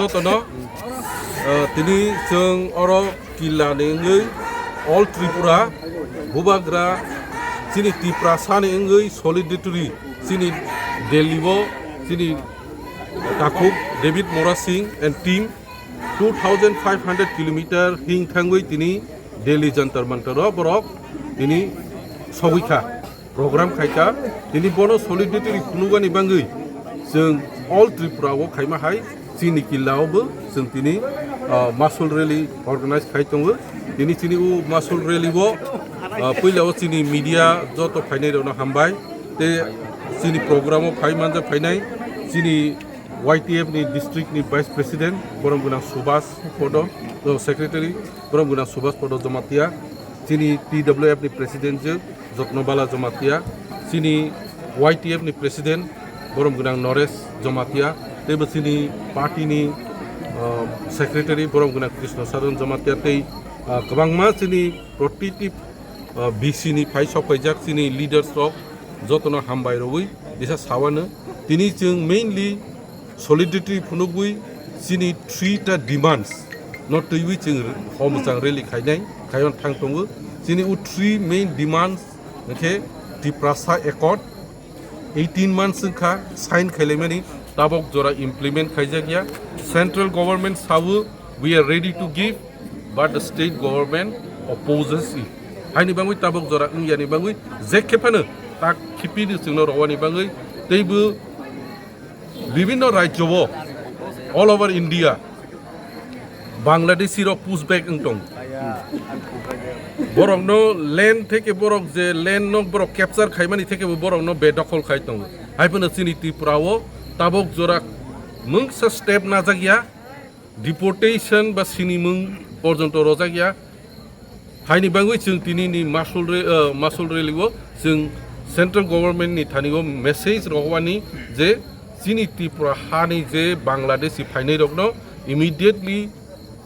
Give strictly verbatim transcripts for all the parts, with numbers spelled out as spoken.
Jotono, eh, tini chwng oro killa ni wngwi All Tripura Bubagra chini Tiprasa ni wngwi solidarity chini Delhi o chini takhuk David Mora Singh and team two thousand five hundred kilometer hing thangwi tini Delhi Jantar Mantar o borok tini sogwi kha. Program khaikha, tini bono solidarity phunukani bangwi chwng All Tripura o khaima hai chini killa o bo chwng tini, ah, masul rally organize khai tongo. Tini chini o masul rally o, ah, puila o chini media joto phainai rokno hambai. Te chini program o phai manja phainai chini Y T F ni district ni vice president borom gwnang Subhas Podo, o secretary borom gwnang Subhas Podo Jamatia, chini T W F ni president je Jotno Bala Jamatia, chini Y T F ni president borom gwnang Noresh Jamatia, teibo chini party ni, ah, secretary borom gwnang Krishna Saran Jamatia tei, ah, kwbangma chini protiti, ah, B C ni phai sok paijak chini leaders rok jotono hambai rogwi disa sawano. Tini chwng mainly solidarity phunugwi chini three ta demands no twiwi chwng hom chang rally khainai, khaion thang tongo. Chini o three main demands hwnkhe Tiprasa Accord, eighteen months wngkha sign khailaimani, tabok jora implement khaijakya. Central government sabu, "We are ready to give, but the state government opposes it." Haini bangwi tabok jora wngyani bangwi je khe phano tak khiphino chwngno rowani bangwi teibo bibinno rajyo o all over India Bangladeshi rok push back wng tong. Borokno land theke borok je land no borok capture khaimani theke bo borokno bedokhol khai tongo. Hai phano chini Tripura o tabok jora mungsa step najak ya, deportation ba sinimung porjonto rojak ya. Haini bangwi chwng tini ni masul re-, ah, masul rally o chwng central government ni thani o message rohwani je chini Tripura hani je Bangladeshi phainai rokno immediately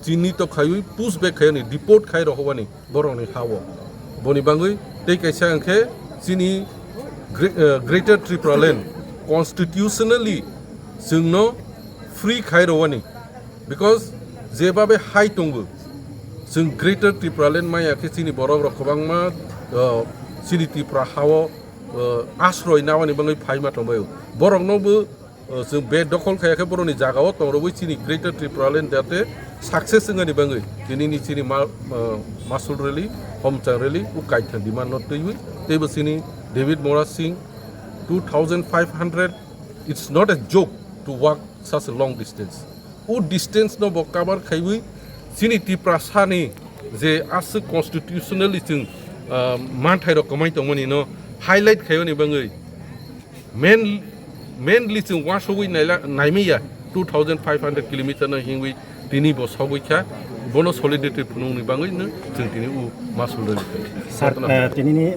chini to khaiwi push back khaiyani, deport khai rohwani borokni ha o. Boni bangwi tei kaisa hwnkhe chini Gre-, ah, Greater Tripura Land constitutionally chwngno free khai rohwani. Because jebabe hai tongo, chwng Greater Tripura Land maya khe chini borok rok kwbangma, uh, chini Tripura hao, uh, asroi nawani bangwi phaima tongbaio. Borokno bo, uh, chwng bedokhol khaya khe borokni jagao tongrogwi chini Greater Tripura Land jate success wngani bangwi tinini chini ma-, uh, masul rally, homchang rally, u kaithang demand no twiwi, teibo chini David Mora Singh, two thousand five hundred, it's not a joke to walk such a long distance. O distance no bo cover khaiwi chini Tiprasa ni je aswk constitutionally chwng, ah, manthai rok kwmai tongmani no highlight khaiyoni bangwi main, mainly chwng uansugwi naila-, naimaya two thousand five hundred kilometer no hingwi tini bo sogwi kha, bono solidarity phunukni bangwi no chwng tini u masul rwni. Sir, eh, tinini